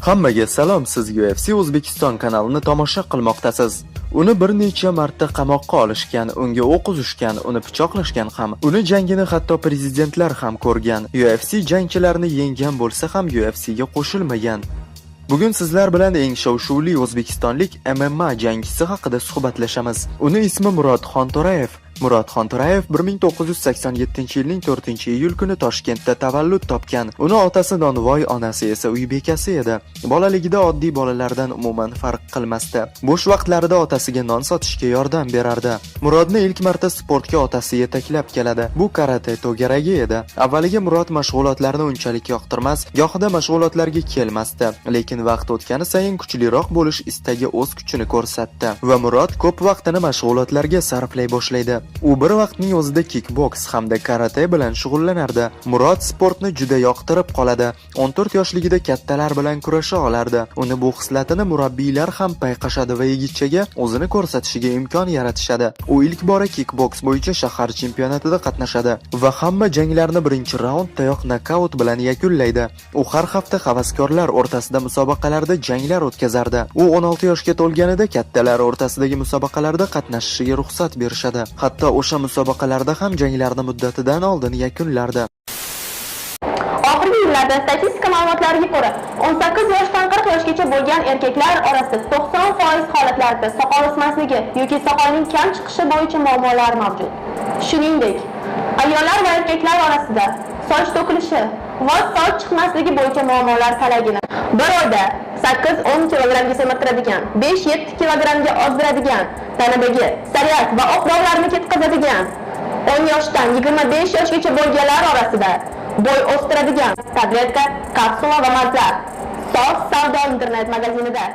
Hammaga salom, siz UFC O'zbekiston kanalini tomosha qilmoqdasiz. Uni bir necha marta qamoqqa olishgan, unga o'q uzishgan, uni pichoqlashgan ham. Uni jangini hatto prezidentlar ham ko'rgan. UFC jangchilarini yenggan bo'lsa ham, UFCga qo'shilmagan. Bugun sizlar bilan eng shov-shuvli o'zbekistonlik MMA jangchisi haqida suhbatlashamiz. Uni ismi Murod Xonto'rayev. Murod Xonto'rayev 1987-yilning 4-iyul kuni Toshkentda tavallud topgan. Uni otasi nonvoy, onasi esa uy bekasi edi. Bolaligida oddiy bolalardan umuman farq qilmasdi. Bo'sh vaqtlarida otasiga non sotishga yordam berardi. Murodni ilk marta sportga otasi yetaklab keladi. Bu karate to'garagi edi. Avvaliga Murod mashg'ulotlarni unchalik yoqtirmas, gohida mashg'ulotlarga kelmasdi. Lekin vaqt o'tgani sayin kuchliroq bo'lish istagi o'z kuchini ko'rsatdi va Murod ko'p vaqtini mashg'ulotlarga sarflay boshlaydi. U bir vaqtning o'zida kikboks hamda karate bilan shug'ullanardi. Murod sportni juda yoqtirib qoladi. 14 yoshligida kattalar bilan kurasha olardi. Uni bu xislatini murabbiylar ham payqashadi va yigitchaga o'zini ko'rsatishiga imkon yaratishadi. U ilk bora kikboks bo'yicha shahar chempionatida qatnashadi va hamma janglarni birinchi raunddayoq nokaut bilan yakunlaydi. U har hafta havaskorlar o'rtasida musobaqalarda janglar o'tkazardi. U 16 yoshga to'lganida kattalar o'rtasidagi musobaqalarda qatnashishiga ruxsat berishadi. Hatto o'sha musobaqalarda ham janglarni muddatidan oldin yakunlardi. Oxirgi yillarda statistika ma'lumotlariga ko'ra, 18 yoshdan 40 yoshgacha bo'lgan erkaklar orasida 90% holatlarda soqol o'smasligi yoki soqolning kam chiqishi bo'yicha muammolar mavjud. Shuningdek, ayollar va erkaklar orasida soch to'kilishi va soch chiqmasligi bo'yicha muammolar talaygina. Bir oyda 8-10 kilogrammga semirtiradigan, 5-7 kilogrammga ozdiradigan, tanadagi psoriaz va oq dog'larni ketkazadigan, 10 yoshdan 25 yoshgacha bo'lganlar orasida bo'y o'stiradigan tabletka, kapsula va mazlar. Sof savdo internet magazinida.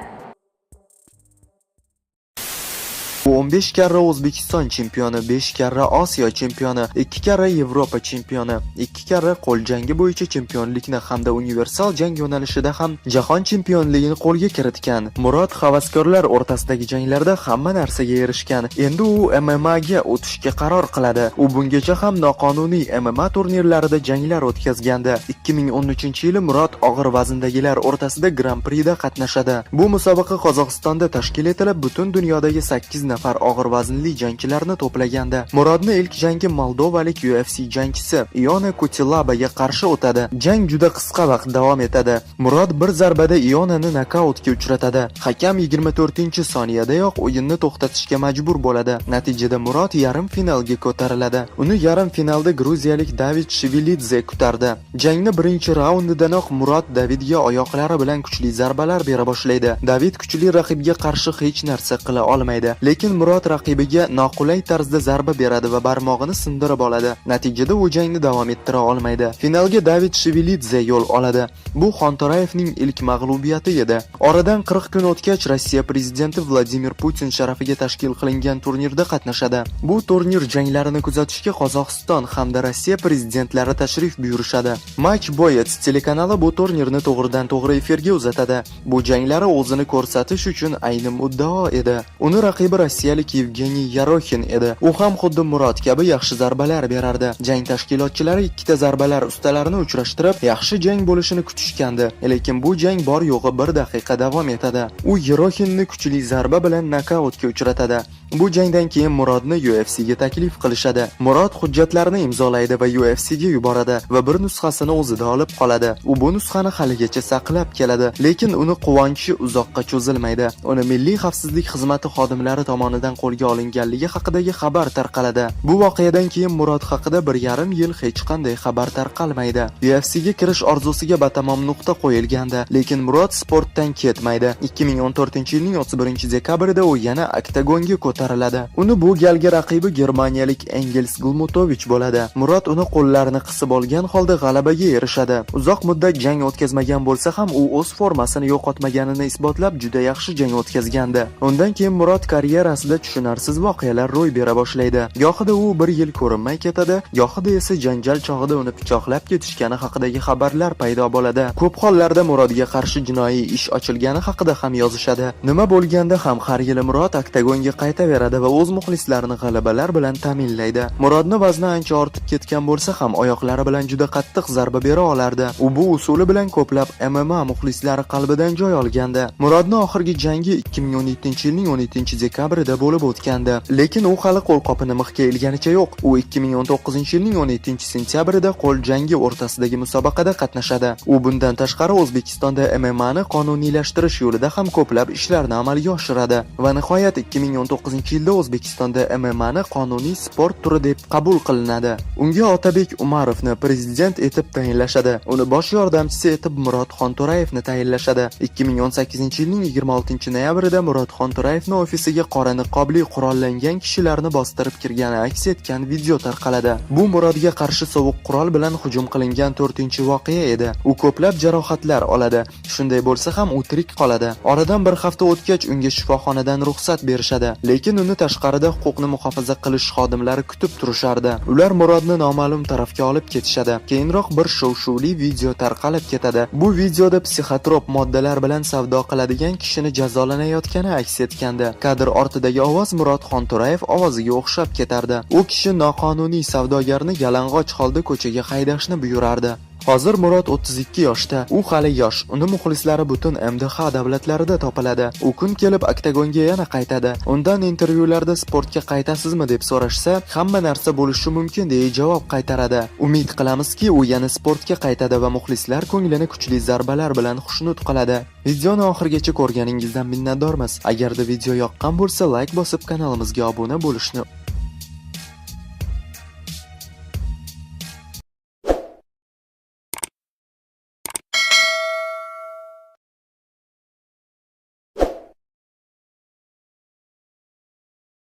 U 15 karra O'zbekiston chempioni, 5 karra Osiyo chempioni, 2 karra Yevropa chempioni, 2 karra qo'l jangi bo'yicha chempionlikni hamda universal jang yo'nalishida ham jahon chempionligini qo'lga kiritgan. Murod havaskorlar o'rtasidagi janglarda hamma narsaga erishgan. Endi u MMA ga o'tishga qaror qiladi. U bungacha ham noqonuniy MMA turnirlarida janglar o'tkazgandi. 2013-yili Murod og'ir vazndagilar o'rtasida Gran-Prida qatnashadi. Bu musobaqa Qozog'istonda tashkil etilib, butun dunyodagi 8 nafar og'ir vaznli jangchilarni to'plagandi. Murodni ilk jangi moldovalik UFC jangchisi Iona Kutilabaga qarshi o'tadi. Jang juda qisqa vaqt davom etadi. Murod bir zarbada Ionani nokautga uchratadi. Hakam 24-soniyadayoq o'yinni to'xtatishga majbur bo'ladi. Natijada Murod yarim finalga ko'tariladi. Uni yarim finalda gruziyalik David Shivilidze kutardi. Jangni birinchi raundidanoq Murod Davidga oyoqlari bilan kuchli zarbalar bera boshlaydi. David kuchli raqibga qarshi hech narsa qila olmaydi. Lekin Murod raqibiga noqulay tarzda zarba beradi va barmog'ini sindirib oladi. Natijada u jangni davom ettira olmaydi. Finalga David Shivilidze yo'l oladi. Bu Xonto'rayevning ilk mag'lubiyati edi. Oradan 40 kun o'tgach, Rossiya prezidenti Vladimir Putin sharafiga tashkil qilingan turnirda qatnashadi. Bu turnir janglarini kuzatishga Qozog'iston hamda Rossiya prezidentlari tashrif buyurishadi. Match Boyets telekanali bu turnirni to'g'ridan-to'g'ri efirga uzatadi. Bu janglari o'zini ko'rsatish uchun ayni muddao edi. Uni raqibi rossiyalik Yevgeniy Yaroxin edi. U ham xuddi Murod kabi yaxshi zarbalar berardi. Jang tashkilotchilari ikkita zarbalar ustalarini uchrashtirib, yaxshi jang bo'lishini kutishgandi. Lekin bu jang bor yo'g'i bir daqiqa davom etadi. U Yeroxinni kuchli zarba bilan nokautga uchratadi. Bu jangdan keyin Murodni UFCga taklif qilishadi. Murod hujjatlarni imzolaydi va UFCga yuboradi va bir nusxasini o'zida olib qoladi. U bu nusxani haligacha saqlab keladi, lekin uni quvonchi uzoqqa cho'zilmaydi. Uni Milliy xavfsizlik xizmati xodimlari tomonidan qo'lga olinganligi haqidagi xabar tarqaladi. Bu voqeadan keyin Murod haqida 1,5 yil hech qanday xabar tarqalmaydi. UFCga kirish orzusiga batamom nuqta qo'yilgandi, lekin Murod sportdan ketmaydi. 2014-yilning 31-dekabrida u yana oktagonga ko'tariladi. Uni bu galgi raqibi germaniyalik Engels Gulmutovich bo'ladi. Murod uni qo'llarini qisib olgan holda g'alabaga erishadi. Uzoq muddat jang o'tkazmagan bo'lsa ham, u o'z formasini yo'qotmaganini isbotlab, juda yaxshi jang o'tkazgandi. Undan keyin Murod karyerasida tushunarsiz voqealar ro'y bera boshlaydi. Gohida u bir yil ko'rinmay ketadi, gohida esa janjal chog'ida uni pichoqlab ketishgani haqidagi xabarlar paydo bo'ladi. Ko'p hollarda Murodga qarshi jinoiy ish ochilgani haqida ham yozishadi. Nima bo'lganda ham, har yili Murod oktagonga qaytaveradi. ketaveradi va o'z muxlislarini g'alabalar bilan ta'minlaydi. Murodni vazni ancha ortib ketgan bo'lsa ham, oyoqlari bilan juda qattiq zarba bera olardi. U bu usuli bilan ko'plab MMA muxlislari qalbidan joy olgandi. Murodni oxirgi jangi 2017-yilning 17-dekabrida bo'lib o'tgandi. Lekin u hali qo'lqopini mixga ilganicha yo'q. U 2019-yilning 17-sentyabrida qo'l jangi o'rtasidagi musobaqada qatnashadi. U bundan tashqari O'zbekistonda MMAni qonuniylashtirish yo'lida ham ko'plab ishlarni amalga oshiradi. Va nihoyat 2019-yilda O'zbekistonda MMAni qonuniy sport turi deb qabul qilinadi. Unga Otabek Umarovni prezident etib tayinlashadi. Uni bosh yordamchisi etib Murod Xonto'rayevni tayinlashadi. 2018-yilning 26-noyabrida Murod Xonto'rayevni ofisiga qora niqobli qurollangan kishilarni bostirib kirgani aks etgan video tarqaladi. Bu Murodga qarshi sovuq qurol bilan hujum qilingan 4-voqea edi. U ko'plab jarohatlar oladi. Shunday bo'lsa ham u tirik qoladi. Oradan bir hafta o'tgach unga shifoxonadan ruxsat berishadi. Lekin uni tashqarida huquqni muhofaza qilish xodimlari kutib turishardi. Ular Murodni noma'lum tarafga olib ketishadi. Keyinroq bir shov-shuvli video tarqalib ketadi. Bu videoda psixotrop moddalar bilan savdo qiladigan kishini jazolanayotgani aks etgandi. Kadr ortidagi ovoz Murod Xonto'rayev ovoziga o'xshab ketardi. U kishi noqonuniy savdogarni yalang'och holda ko'chaga haydashni buyurardi. Hozir Murod 32 yoshda. U hali yosh. Uni muxlislari butun MDH davlatlarida topiladi. U kun kelib oktagonga yana qaytadi. Undan intervyularda sportga qaytasizmi deb so'rashsa, hamma narsa bo'lishi mumkin deya javob qaytaradi. Umid qilamizki, u yana sportga qaytadi va muxlislar ko'nglini kuchli zarbalar bilan xushnud qiladi. Videoni oxirigacha ko'rganingizdan minnatdormiz. Agarda video yoqqan bo'lsa, layk bosib kanalimizga obuna bo'lishni